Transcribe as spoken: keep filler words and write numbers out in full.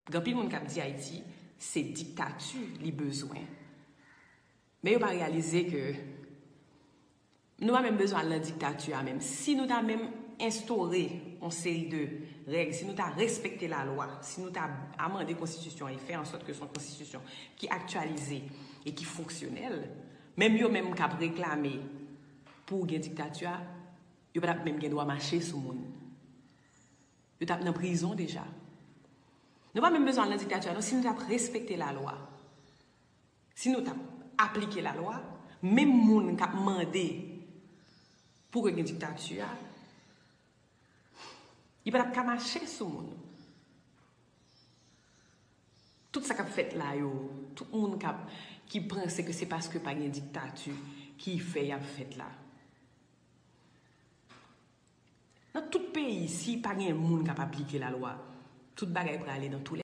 Gen anpil moun k ap di Ayiti se diktati li bezwen. Men yo pa reyalize ke nou pa menm bezwen al nan diktati a menm. Si nou ta menm enstore yon seri de règ, si nou ta respekte lalwa, si nou ta amande konstitisyon an e fè an sòt ke se yon konstitisyon ki aktyalize e ki fonksyonèl, menm yo menm k ap reklame pou gen diktati a, yo pa t ap menm gen dwa mache sou moun. Yo t ap nan prizon deja. Nou pa menm bezwen al nan diktati a non, si nou t ap respekte lalwa. Si nou t ap aplike lalwa, menm moun k ap mande pou ke gen diktati a, li pa t ap ka mache sou moun. Tout sa k ap fèt la yo, tout moun k ap, ki panse ke se paske pa gen diktati ki fè y ap fèt la. Nan tout peyi, si pa gen moun k ap aplike lalwa, tout bagay prale nan tou lè